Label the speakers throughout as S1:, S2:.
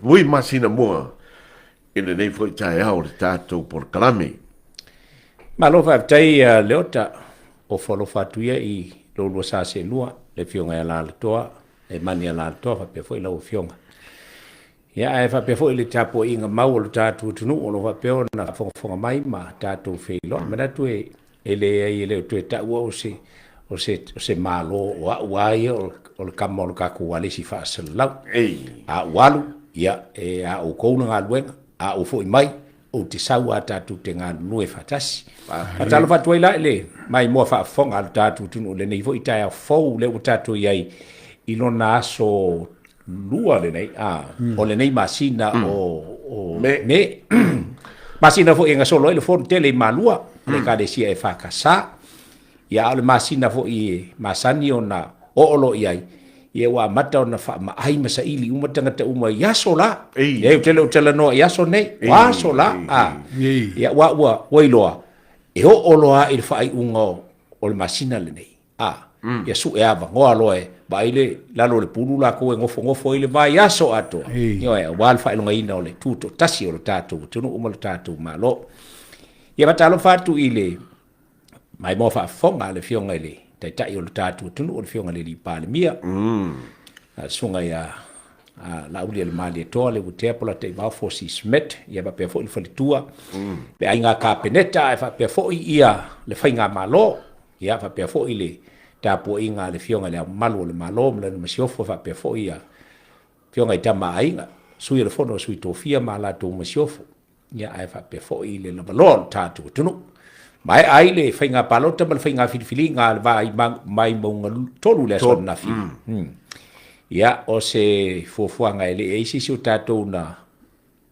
S1: Vui masina mua i lenei foi taeao o le tatou polokalame.
S2: Malo faafetai Leota, ofo alofa atu ia i lo lua sa seelua, le Afioga ia Alalatoa, le Mani Alalatoa faapea foi lau Afioga. Ia ae faapea foi le tapuaiga mau a lo tatou atunuu o lo o faapea ona faafogafoga mai ma tatou feiloai. Manatu e e leai e le o toe taua o se o se o se Malo o au lava ia o le kama o le tatou alesi faasalalau. A ou alu, ia e a outou le galuega, a ou foi mai, ou te sau lava tatou te galulue faatasi. Faatalofa atu ai la i le maimoa faafofoga a lo tatou atunuu i lenei foi taeao fou lea ua tatou i ai i lona aso lua lenei, a, o lenei masina o Me. Masina foi e gasolo ai le fono tele i Malua, a le Ekalesia EFKS. Ia, a o le masina foi e masani ona oo loa i ai, ia ua amata ona faamaai ma saili uma tagata uma i aso la. Ei. Ou te le o talanoa i aso nei, o aso la. A, ia, aua ua iloa, e oo loa i le faaiuga o le masina lenei. A, ia sue avanoa loa e vaai le lalo o le pulu latou e nofonofo ai le vaiaso atoa. Ioe, aua le faailogaina o le tutoatasi o le tatou atunuu ma le tatou Malo. Ia faatalofa atu i le maimoa faafofoga a le Afioga i le Taitai o le tatou atunuu, le Afioga i le Alii Palemia, le Susuga ia Laaulialemalietoa Leuatea Polataivao Fosi Smith, ia faapea foi le faletua, le Aiga Kapeneta, ae faapea foi ia le Faigamalo. Ia faapea foi le tapuaiga a le Afioga i Le Ao Mamalu o le Malo ma lana Masiofo, faapea foi ia Afioga i Tama a Aiga, Sui o le Fono a Sui Tofia ma a latou Masiofo, ia ae faapea foi le lavaloa o le tatou atunuu. Maea ai le faiga palota ma le faiga filifiliga a le Vaimauga 3 i le aso ananafi. Ia, o se fuafuaga e le i ai se isi o tatou na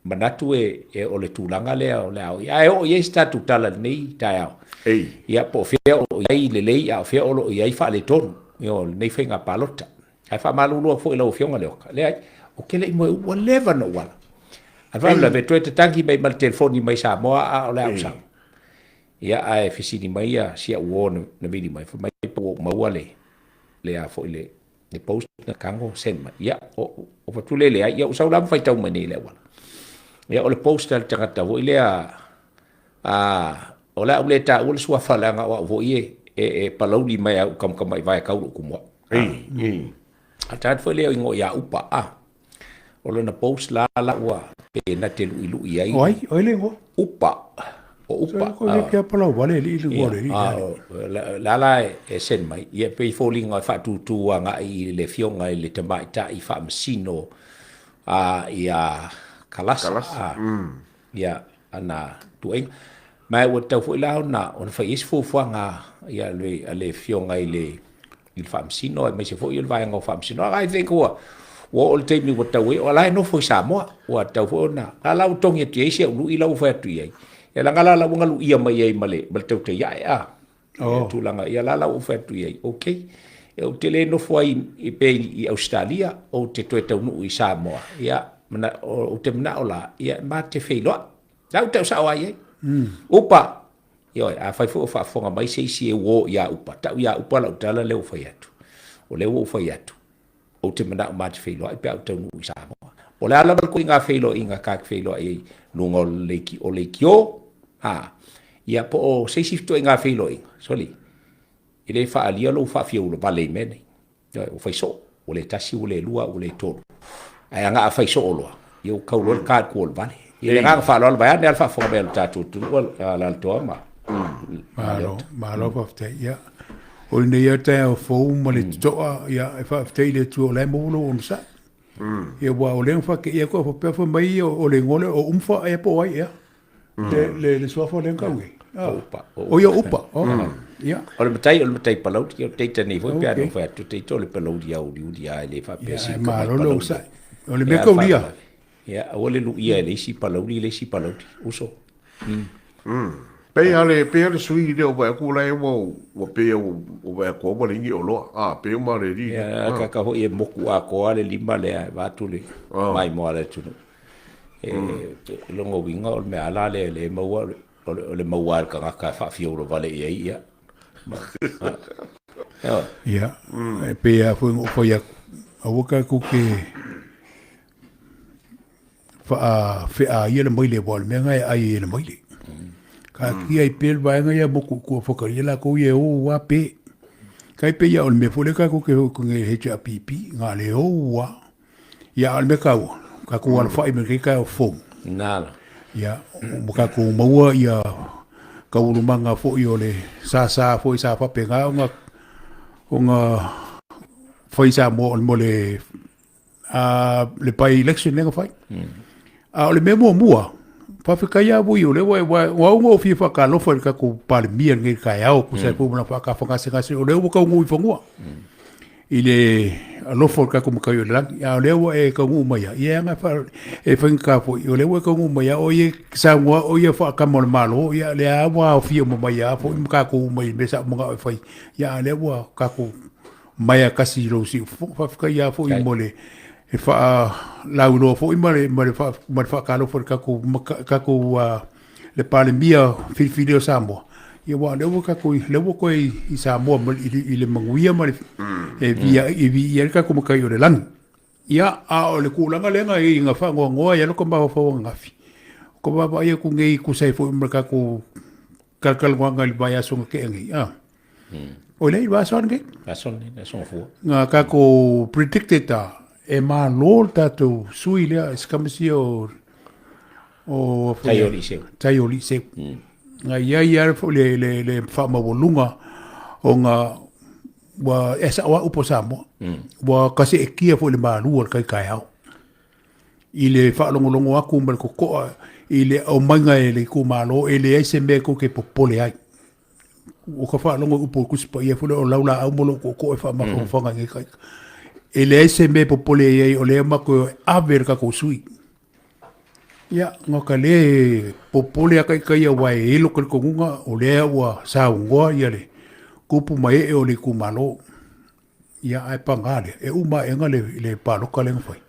S2: manatu e, e o le tulaga lea o le a oo i ai. Ae oo i ai se tatou tala i lenei taeao.
S1: Ei.
S2: Ia, po o fea o lo o i ai lelei a o fea o lo o i ai faaletonu o lenei faiga palota. Ae faamalulu atu foi i lau Afioga Leota, leai, ou te le i moe ua leva ona ou ala. Ae faalavelave toe tatagi mai ma le telefoni mai Samoa a o le a ou sau. Ia, ae fesili mai ia si au uo na vili mai, fai mai po ua ou maua le, le a foi le, le post na tago send mai. Ia, o, o fatu le leai, ia ou sau la ma faitau mai nei i le auala. Ia, o le post a le tagata foi lea, a, o le a ou le taua le suafa leaga o au foi e, e, e palauli mai au kamakamaivae kau lou kumu au.
S1: Ei, ei.
S2: A tagata foi lea o ingoa ia Upa, a, O lona post la la ua pe na te luʻiluʻi ai.
S3: O ai? O ai le igoa?
S2: Upa. O Upa.
S3: Ko le kia palau wale li li le li.
S2: La la e send mai. Ia pe foliga e faatūtū agai i le afioga i le tamaitai faamasino a ia Kalasa.
S1: Kalasa.
S2: Ia ana tuuaiga. Ma ua tatau foi la ona ona fai i ai se fuafuaga ia a le afioga i le i le Faamasino aemaise foi o le vaega o Faamasinoga. I think ua ua oo le taimi ua tatau ai, o la e nofo i Samoa, ua tatau foi ona, la la ua togi atu i ai si au lui la ua fai atu i ai. Ia leaga la la ua galuia mai ai ma le ma le tautai ae a. Oh. Tulaga ia la la ua fai atu i ai, okay. Ou te le nofo ai i pe i Australia, ou te toe taunuu i Samoa. Ia, mana, ou te manao la, ia ma te feiloai. La ou tau sao ai ai. Upa, Ioe, afai foi o faafofoga mai se isi e uo ia Upa, tau ia Upa lau tala lea ua fai atu. O lea ua ou fai atu, ou te manao ma te feiloai pe a ou taunuu i Samoa. O le a lava le ituaiga feiloaiga ta te feiloai ai i luga o le o leitio, a, ia po o se isi ituaiga feiloaiga, soli, e le faaalia lou faafiaulavale i mea nei. Ua fai soo, ua le tasi, ua le lua, ua le tolu. Ae a na fai soo loa, ia ua tau loa le ta i tua o le vale. Ia le agaga faaaloalo vaeane lava le faafofoga mai a lo tatou atunuu a Alaalatoa ma
S3: Malo, malo faafetai. Ia, o lenei lava taeao fou ma le totoa, ia, e faafetai i le Atua o la e maua lou onosai. Ia, aua o lea na faateia atu au faapea fai mai o le igoa lea o Umfa ea po o ai ea. Le suafa lea na tau nei.
S2: Upa.
S3: O ia Upa. Ia.
S2: O le matai, o le matai Palauli, o teita nei foi pe a na fai atu, teita o le Palauli a uliuli a e le faapea
S3: si ka mai Palauli. O le mea kaulia.
S2: Ia, aua le luia e le isi Palauli le isi Palauli. Uso.
S1: Pei a le, pei a le sui lea o vaai atu la e ua, ua pei ua vaai atu ua leai ni oloa. A, pei ua le li.
S2: Ia, kaka foi e moku atoa le lima lea, vaeatu le maimoa a le atunuu. E lona uiga o le mea lava la lea e maua, o le maua lava e le tagata e faafiola vale i ai, ia.
S3: Ia, e pei lava foi ona ou fai atu, aua tatou te. faafeaia le maile aua o le mea lena e ai ai e le maile. Taatia ai pea le vaega ia motu i tua whakaria latou ia e o a pe. Kai pe ia o le mea foi lea tatou te o nei HRPP, ngā le o a. Ia a o le mea taua, tatou alafai mai lenei taeao fou.
S2: Nala.
S3: Ia, ma tatou maua ia taualumaga foi o le sasa foi sa faapena ona ona fai Samoa o le mo le le by election lea na fai. A o le mea muamua, faafetai lava ui o lea ua ua au na ou fia faatalofa i le tatou Palemia i lenei taeao, tusa ai foi ma lana faatafagasegase, o lea ua taunuu i fanua i le alofa o le tatou Matai o le Lagi. A o lea ua e taunuu mai lava, ia e aga e faigata foi, o lea ua e taunuu mai lava, o ia e saunoa o ia faatama o le Malo, ia lea lava ua aofia uma mai lava foi ma tatou uma i le mea sa ou manao e fai, ia a o lea ua tatou maea tasi i lou siufofoga. Faafetai lava foi mo le e faalauiloa foi ma le, ma le, fa, ma le faatalofa i le tatou, tatou le Palemia filifilia o Samoa. Ia aua o lea ua tatou, lea ua toe i Samoa ma, i, i le manuia ma le, e viia e viia ai le tatou Matai o le Lagi. Ia, a o le tulaga lea na i na faanoanoa ai lava lota mafaufau ananafi, o ka vaavaai atu nei tusa ai foi ma le tatou talatalanoaga i le vaiaso na tea nei, a. Oi lea i le vaiaso a lenei.
S2: Vaiaso lenei, vaiaso gafua.
S3: Na tatou predicted a, e malo le tatou sui lea, se tamasia o o
S2: Tai o Liiseu.
S3: Tai o Liiseu. Na i ai lava foi le, le, le faamaualuga ona ua e sao lava upu a Samoa. Ua kaseetia foi le malu o le tai taeao i le faalogologo atu ma le totoa i le aumaiga e le itumalo e leai se mea tou te popole ai. Ua ka faalogo i upu o le Tusi Paia foi lea o lau laau ma lou tootoo e faamafaofaga i nei taita. E leai se mea e popole i ai o lea matou e ave le tatou sui. Ia, na ka le popole a taitai aua e i ai lou talitonuga o lea ua saunoa ia le tupu ma ee o le itumalo. Ia, ae paga lea, e uma aega le, le palota lea na fai.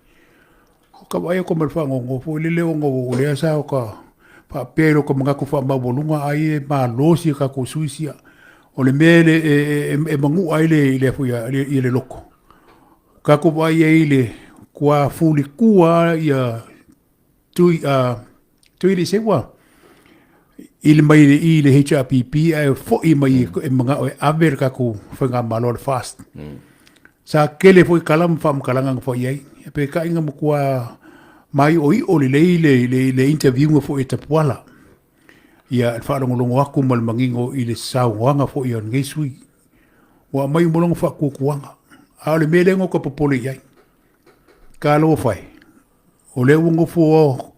S3: O ka vaai atu ma le faanoanoa foi lele ona o lea sa o ka faapea i lota manatu faamaualuga ai e malo si a tatou sui sia. O le mea e, e, e, e manua ai le, le, le, le, le loto. Tatou vaai ai i le kua fulitua ia tui a tui le seua i le mai i le HRPP ae foi mai e manao e ave le tatou faigamalo le FAST. Sa tele foi tala ma faamatalaga na fai ai. Peitai na matua maioio lelei le, le, le interview na foi e Tapuala. Ia le faalogologo atu ma le manino i le saunoaga foi a lenei sui. Ua aumai uma lona faatuatuaga. A o le mea lea na ota popole i ai. Talofa e, o lea ua nofo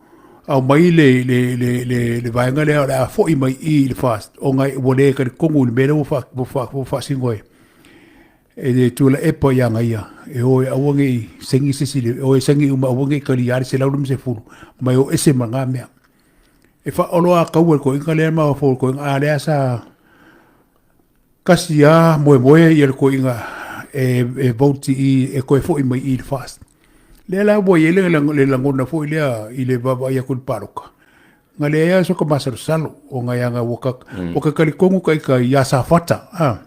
S3: aumai le, le, le, le, le vaega lea o le a foi mai i i le FAST, ona ua le talitonu i le mea lea ua, fa, ua, fa, ua faasino e, e le Tuilaepa ia ia, e o e aua ne i saini se isi, e o e saini uma aua ne i talia le 150, ma e o ese ma na mea. E faaoloataua e le toeaina lea ma fou le toeaina, a lea sa kasi lava moemoe ia le toeaina e, e vote i, e toe foi mai i le FAST. Lea la ua i ai le, le lagona foi lea i le vaavaai atu i le palota, na leai lava so ka masalosalo, ona e aga ua ka, ua ka talitonu ka ita iā Safata, a,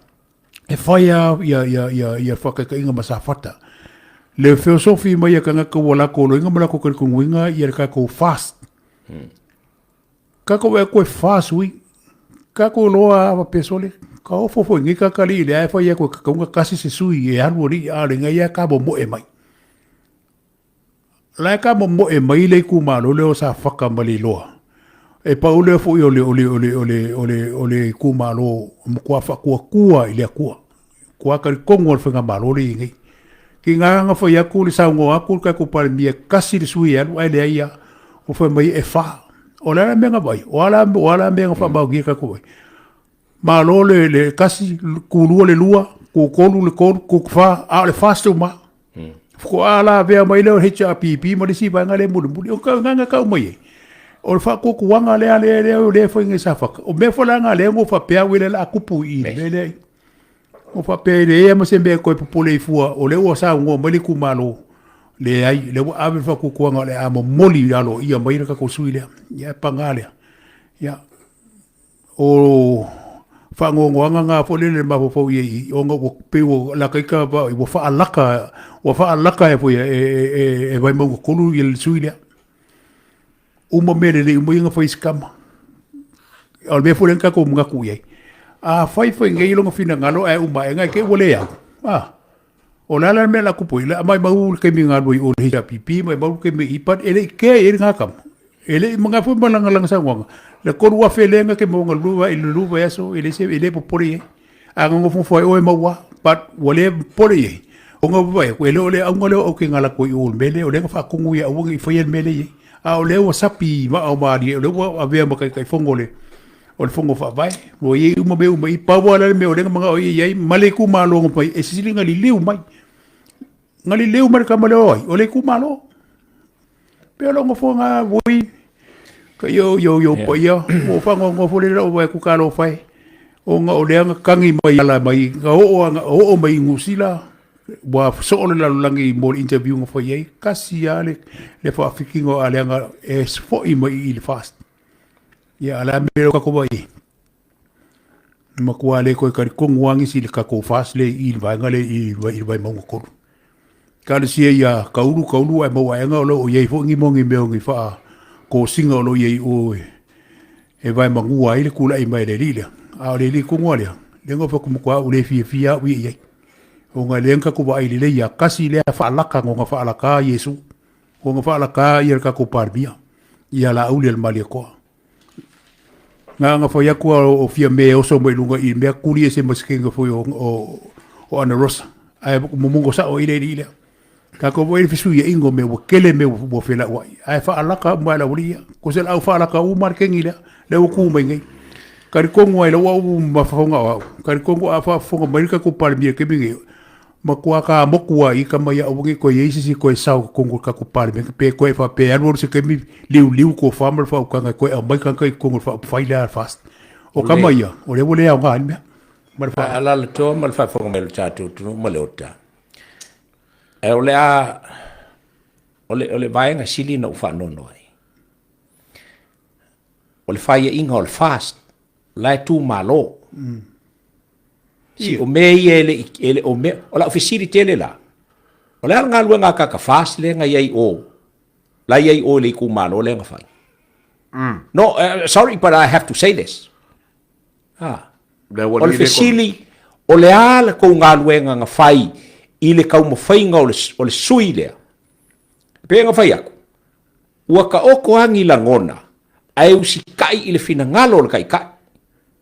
S3: e fai lava ia, ia, ia, ia faataitaiga ma Safata. Le feosofi mai a tagata ua latou loiga ma latou talitonuina ia le tatou FAST. Tatou e koe FAST ui. Tatou loa a faapea sole, ka ofo foi nei tatalii lea e fai atu e tatau ona tasi se sui e alu alii a o lenei lava ka momoe mai. La e ka momoe mai le itumalo lea o Safata ma Leiloa. E pau lea foi o le, o le, o le, o le, o le, o le itumalo matua faatuatua i le Atua. Kua talitonu o le faigamalo lea e i ai nei. Ki ngā na fai atu le saunoa atu le tatou Palemia tasi le sui e alu ae leai a o fai mai e fa. O le a la mea na vaai? O a la, o a la mea na faamaonia tatou ai? Malo le, le tasi, kulua le lua, kutolu le tolu, kufa, a o le FAST uma. Faatoa lavea mai lea o le HRPP ma le isi vaega lea mulimuli. O ka agaga tau mai ai, o le faatuatuaga lea lea lea lea e fai nei Safata. O mea foi la na lea na ou faapea au e le o le a tupu i i le mea lea. Ua faapea e leai lava ma se mea e toe popole ai fua, o lea ua saunoa mai le itumalo, leai, o lea ua ave le faatuatuaga o le a momoli aloaia mai le tatou sui lea. Ia, paga lea, ia, o faanoanoaga na foi lele mafaufau i ai ona ua pei ua lata ita ua faalaka, ua faalaka e foi e Vaimauga 3 le sui lea. Uma mea lelei uma ia na fai e si tama. A o le mea foi lea na tatou manatu i ai, afai foi nei lona finagalo ae uma ae te i ua le au, a, o le a la le mea o le a tupu ai? O le a maumau le taimi na alu ai i o i le HRPP, maumau le taimi i i, but e le i kea i ai lena tama. E le i manatu foi ma lana lana saunoaga, le $3,000 lea na te maua na lua i le lua vaiaso, e leai se, e le popole i ai. A na nofonofo ai oe e maua lava, but ua le popole i ai, ona ua vaai atu, e le o le auga lea o Aukena latou i o i le mea lea, o lea na faatonu ia aua ne i faia le mea lea e i ai. A o lea ua sapi i maa o malie, o lea ua avea ma Taitaifono o le o le Fono Faavae, ua i ai uma mea uma i i. Pau lava la le mea o lea na manao ai ia i ai ma le itumalo na fai, e sili ona liliu mai. Na liliu mai le tama lea o ai? O le itumalo. Pei o lou nofoaga voi, ka io io io paia, ua ou faanoanoa foi lele lau vaai atu talofa e, ona o lea na tagi mai ala mai, na oo na oo mai i Niu Sila, ua soo le lalolagi mo le interview na fai ai, tasi lava le, le faafikiga o Aleaga e foi mai i i le FAST. Ia, a o le a le mea o tatou vaai i ai? Matua le toe talitonu lava nisi i le tatou FAST lea i i le vaega lea i i le Vaimauga 3. Talosia ia Kaulu, Kaulu ae maua aega o lo o i ai foi ni mo ni mea o ni faatosina o lo o i ai i o e vaemanua ai le tulai mai o le alii lea. A o le alii tonu lava lea, lea na ou fai atu matua au le fiafia au ia i ai. Ona lea na tatou vaai lelei lava, tasi lea faalaka na ona faalaka Iesu, ona faalaka ia le tatou Palemia ia Laaulialemalietoa. Na ona fai atu lava o Fiame e oso mai luga i mea kuli ese ma se kega foi o Ana Rosa. Ae momono sao ai le alii lea. Tatou vaai i le fesuiaiga o mea ua tele mea ua felauai. Ae faalaka uma e le aualii ia. Ko se laau faalaka uma le kegi lea, lea ua tu mai nei. Talitonu lava i lou au mafaufauga o au, talitonu a faafofoga mai le tatou Palemia i le taimi lenei, Matua ka moku lava i tama ia aua ne i toe i ai se isi e toe sao i totonu o le tatou Palemene pe toe faapea e alu alu se taimi liuliu tofa ma le faautaga e toe aumai tagata i totonu o le faaupufai lea a le FAST. O tama ia, o lea ua le aoga ai le mea. Ma le faaaloalo.
S2: Alaalatoa ma le faafofoga mai o le tatou atunuu ma le ota. Ae o le a, o le, o le vaega sili na ou faanoanoa ai, o le faiaiga o le FAST, la e tu malo. Si o mea ia e le, e le o mea, o lau fesili tele la, o le a le galuega a kaka FAST lea na i ai o, la i ai o i le itumalo lea na fai. No, sorry, but I have to say this. Ah. O le fesili, o le a le kou galuega na fai i le taumafaiga o le, o le sui lea? Pe na fai atu, Ua taoto a ni lagona ae usitai i le finagalo o le Taitai.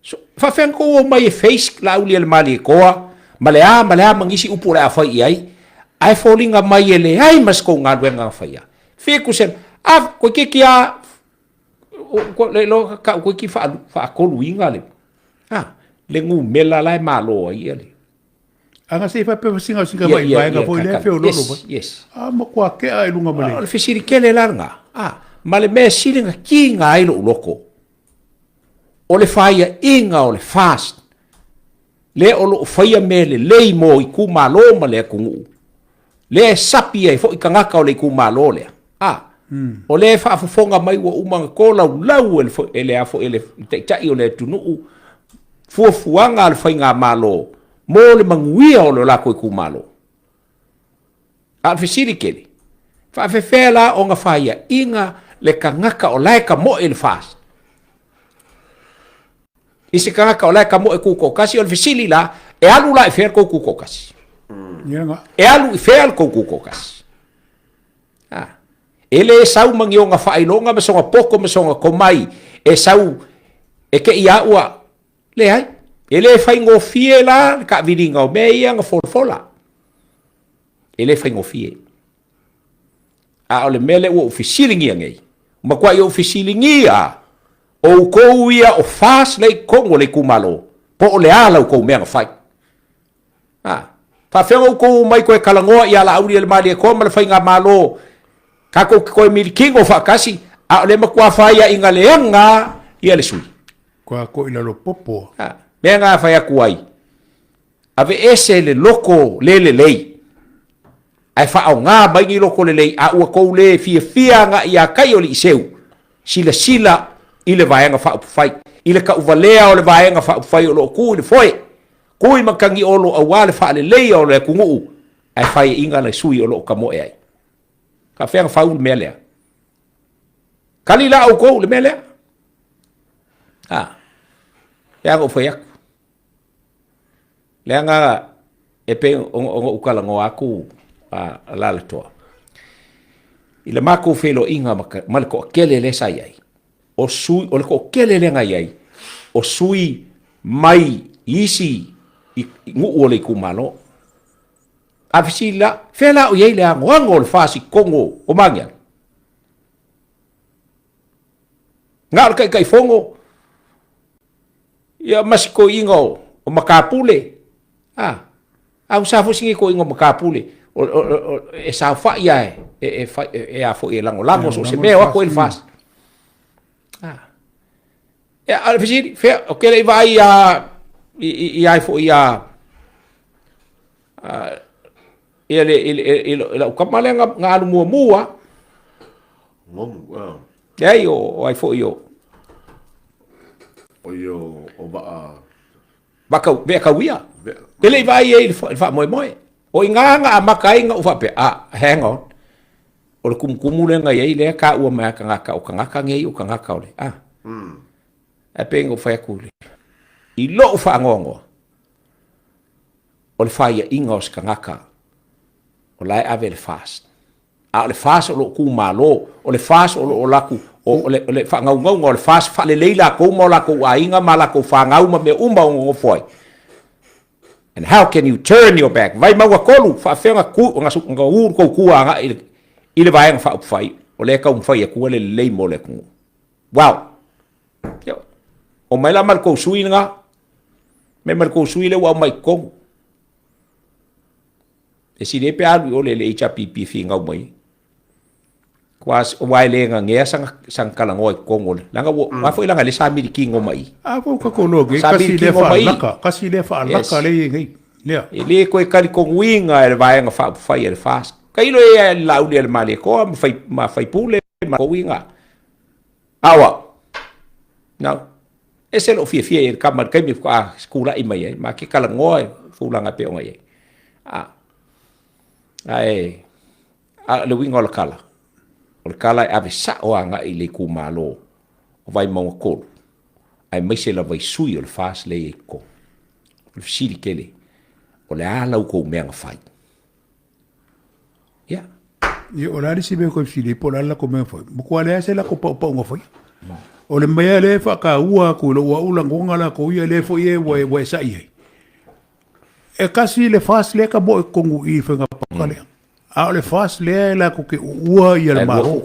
S2: So, e faafefea ona tou omai e face Laaulialemalietoa ma le a ma le a ma nisi upu o le a fai i ai, ae foliga mai e leai ma se tou galuega na faia. Fiku se, a, toeitiiti a, le iloa tau toeitiiti faatoluina le, a, le numela la e malo ai ia le.
S3: Aga se i faapea sina sina mai vaega foi lea feololo mai.
S2: Yes.
S3: A matua kea i luga ma le.
S2: O le fesili tele la lena. A, ma le mea sili na kiga ai lou loto, o le faiaina o le FAST, lea o lo o faia mea lelei mo itumalo ma le atunuu, lea e sapi ai foi tagata o le itumalo lea. A, o lea e faafofoga mai ua uma ona tolaulau e le, e le, a foi, e le taitai o le atunuu fuafuaga a le faigamalo mo le manuia o le latou itumalo. A o le fesili tele, faafefea la ona faiaina le tagata o la e tamoe i le FAST? I se tagata o la e tamoe tutoatasi, o le fesili la, e alu la i fea le tou tutoatasi? E alu i fea le tou tutoatasi? A. E le sau ma ni ona faailoga ma sona poto ma sona tomai e sau e te i a ua leai. E le faigofie la le taaviliga o mea ia na folafola. E le faigofie. A o le mea lea ua ou fesiligia nei, matuai ou fesiligia outou ia o FAST lea i totonu o le itumalo, po o le a la outou mea na fai. A, faafefea ona outou omai toe talanoa ia Laaulialemalietoa ma le Faigamalo, tatou te toe milikino faatasi, a o lea matua faiaina leaga ia le sui.
S3: Kua ko i lalo popo.
S2: A, mea na fai atu ai, aveese le loko le lelei, ae faaaoga mai ni loko lelei, a ua tou le fiafia agai ia tai o le Iseu, silasila i le Vaega Faaupufai, i le tauvalea o le Vaega Faaupufai o lo o tu i le foe, Kui Matagiolo aua le faaleleia o le atunuu ae faiaina le sui o lo o tamoe ai. Faafefea ona fau le mea lea? Kali la oukou i le mea lea. A, lea na ou fai atu. Leaga e pei ona ou talanoa atu a Alalatoa, i le matou feiloaiga ma le toatele lea sa i ai, o sui, o le toatele lea na i ai, o sui mai isi nuu o le itumalo. A fesili la, fea la o i ai le anoano o le FAST i totonu o Magiagi? Na o le Taitaifono, ia ma si toeaina o, o Matapule, a, a ua sa foi si nei toeaina o Matapule, o, o, o, e saofai lava e, e, e, e, e, a foi e lagolago so o se mea, o atu ai le FAST. A, e, a o le fesili, fea, ou te le i vaai ia, i, i, i ai foi ia, ia le, i, i, i, i lau tama lea na, na alu muamua.
S1: Lomu, ah.
S2: Leai, o, o ai foi o.
S1: O ia o, o vaa.
S2: Vakau, vea kauia. E le i vaai ai i le faamoemoe. O i ina na amata ai na ou faapea, ah, hang on. O le tumutumu lea na i ai lea taua mai a tagata, o tagata nei o tagata o le, ah. Ae pei na ou fai atu i lou faanoanoa, o le faiaina o se tagata o la e ave le FAST. A o le FAST o lo o tumalo, o le FAST o lo o latou, o le, o le faanaunauga o le FAST, faalelei latou ma o latou aiga ma latou fanau ma mea uma o nonofo ai. And how can you turn your back? Vaimauga 3, faafefea ona tu, ona, ona u le tou tua agai i le, i le Vaega Faaupufai, o lea e taumafai atua le lelei mo le atunuu. Wow! Ioe. Omai la ma le tou sui lena. Mea ma le tou sui lea ua aumai i totonu. E sili ai pe alu i o le le HRPP e finau mai. Aua e le gagea sana, sana talanoa i totonu o le. Leaga ua, mm. foi leaga le sa milikino mai.
S3: A ko ka ko loa
S2: Sa
S3: kasi le
S2: milikino mai.
S3: whaalaka, kasi le whaalaka
S2: Yes.
S3: le i nei. Lea.
S2: E le koe talitonuina e le vaega faaupufai a le FAST. Tailo e ia le Laauli a le Malietoa ma fai, ma faipule ma kouiga. A o au? No. Ese lou fiafia i le kama i le taimi faatoa tulai mai ai, ma ke talanoa i tulaga e pei ona i ai. A, ae, a o le uiga o le tala, o le tala e ave sao agai i le itumalo o Vaimauga 3, aemaise lava i sui o le FAST lea e i ai i totonu. O le fesili tele, o le a la outou mea na fai? Ia.
S3: Ia, o le a le isi mea koe fesili ai, po o le a le latou mea na fai? Matua leai se latou paupauga faia. O le mea lea e faataua atu i lou au lagona latou ia lea foi e ua e sa'i ai. E kasi le FAST lea ka moe i totonu i i faiga palota lea. A o le FAST lea e latou te uua ia le Malo.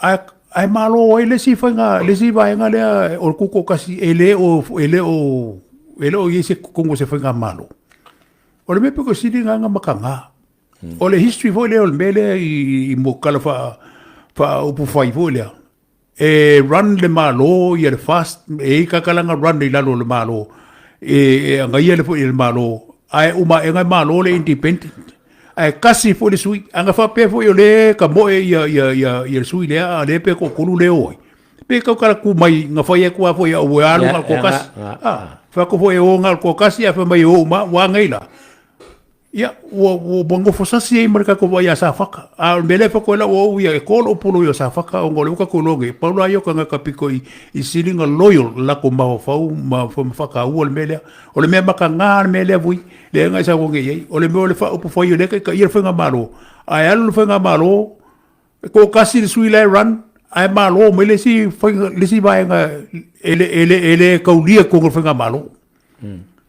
S3: Ae, ae malo ai le isi faiga, le isi vaega lea o le tutoatasi e le o, e le o, e le o i ai se totonu o se faigamalo. O le mea pito sili lena na mataga. O le history foi lea o le mea lea i, i mo tala faa, faaupufai foi lea, e run le Malo ia le FAST, e i ai takalanga run i lalo o le Malo, e, e agaia le foi e le Malo, ae uma aega e malo le independent. Ae kasi foi le sui, ana faapea foi o lea e kamoe ia, ia, ia, ia le sui lea, a lea pe toatolu lea o ai. Pe kau kala ku mai, nga fai atu a foi au e alu nga toatasi. Ah, fai atu foi e o nga toatasi, a fai mai e o uma, ua ngai la. Ia, ua, ua, ua nofo sasi ai ma le tatou vaai ia Safaka. A o le mea lea e fai atu ai lau au ia, e ko lou polo ia Safaka, ona o lea ua tatou iloa nei, pau la ia o tagata pito i, i sili na loyal latou mafaufau ma, ma faataua le mea lea. O le mea mataga le mea lea vui, lea na e saunoa nei i ai, o le mea o le faaupufai o lea e taitaia le faigamalo, ae alu le faigamalo, e toatasi le sui la e run, ae malo mai le isi faiga, le isi vaega e le, e le, e le taulia i totonu o le faigamalo.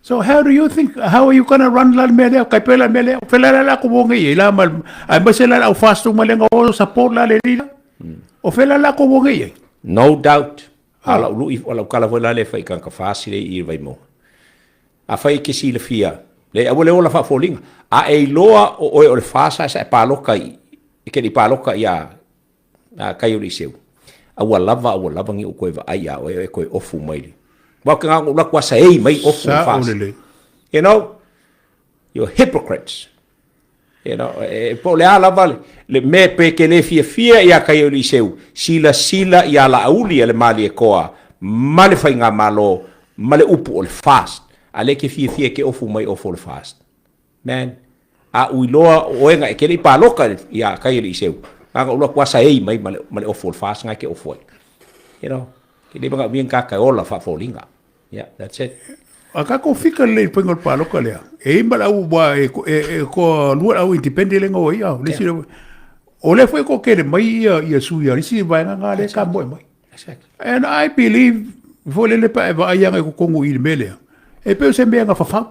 S3: So how do you think, how are you gonna run la le mea lea, kai pea la le mea lea, o fela la la ko wonge i la ma, aemaise la le au FAST uma lea na o support la le lila, o fela la ko wonge i ai.
S2: No doubt. A o lau lui, o lau tala foi la lea e fai i tagata FAST lea i i Vaimauga. Afai e te silafia, leai aua le ola faafoliga. A e iloa o oe o le FAST ae sa e palota i, e te le i palota ia Kaioliiseu, aua lava, aua lava ne i ou toe vaai ia oe e toe ofu mai le. Aua ou te na ona ou alu atu lava saei mai ofu o le FAST. You know, you're hypocrites. You know, e, po o le a lava le, le mea pe te le fiafia ia Kaioliiseu, silasila ia Laauli a le Malietoa ma le Faigamalo ma le upu o le FAST. A lea e te fiafia e te ofu mai ofu o le FAST. Man, a ui loa o oe na e te le i paloka ia Kaioliiseu, Na ona ou alu atu lava saei mai ma le ofu o le FAST na e te ofu ai. You know, e le manaomia ni tagata e ola faafoliga. Yeah, that's it.
S3: A tatou fika lelei i le faiga o le palota lea, e i ai ma le au, aua e toalua le au independent lea na o ai, a o le isi, o lea foi e toatele mai ia sui a le isi vaega na lea e kamoe mai. And I believe, foi lele pe a e vaai agai i totonu i le mea lea, e pei o se mea na fafau.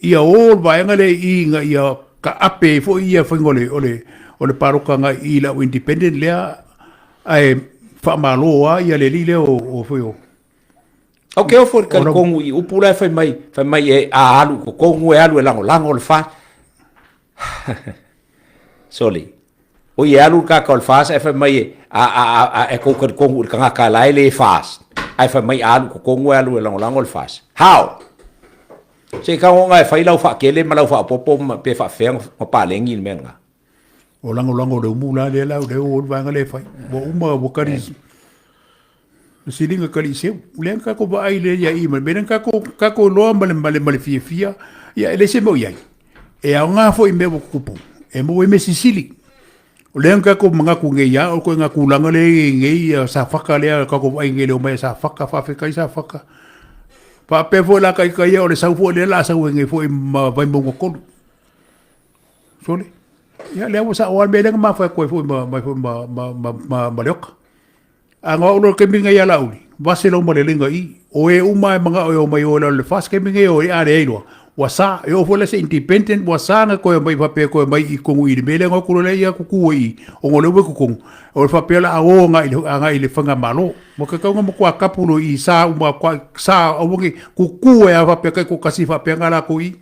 S3: Ia o le vaega lea i i ina ia taape ai foi ia faiga o le, o le, o le palota agai i le au independent lea, ae faamalo lava ia le alii lea o, o foi o
S2: Ou te ofo i le talitonu i upu la e fai mai, fai mai e a alu i totonu e alu e lagolago le FAST. Sole. Oi e alu le tagata o le FAST ae fai mai e a a a a e tou talitonu i le tagata la e le FAST ae fai mai a alu i totonu e alu e lagolago le FAST. How? Se i tago ona e fai lau faatele ma lau faaopoopo ma pe faafefea ona paleni le mea lena.
S3: O lagolago le umu la lea la lea o le vaega lea e fai. Ua uma ua kali le siliga kali seu. Lea na tatou vaai lea ia i ma le mea lea na tatou tatou iloa ma le ma le ma le fiafia. Ia e leai se mea o i ai. E aoga foi i mea ua tutupu e maua ai mea silisili. O lea na tatou manatu nei lava o le ituaiga tulaga lea e i ai nei ia Safata lea tatou vaai nei i le omai a Safata, faafetai Safata. Faapea foi la ita ia o le sau foi lea o le a sau ai nei foi ma Vaimauga 3. Sole, ia lea ua sao lava le mea lea na ma fai atu ai foi ma, ma, ma, ma, ma, ma, ma Leoka. A na o au loa i le taimi lenei ia Laauli, vase lau malelega i i. O e uma e manao e omai o i lalo i le FAST taimi lenei o ai a leai loa, ua sa. E oo foi la i se independent ua sa ona toe omai faapea e toe omai i totonu i i le mea lea na o atu loa lea ia tutu ai i i, ona o lea ua i totonu, o le faapea o le a o agai i le, agai i le faigamalo. Ua tatau ona matua tapu loa i i, sa uma, sa aua ne i tutu ai lava faapea taitoatasi faapea na latou i i.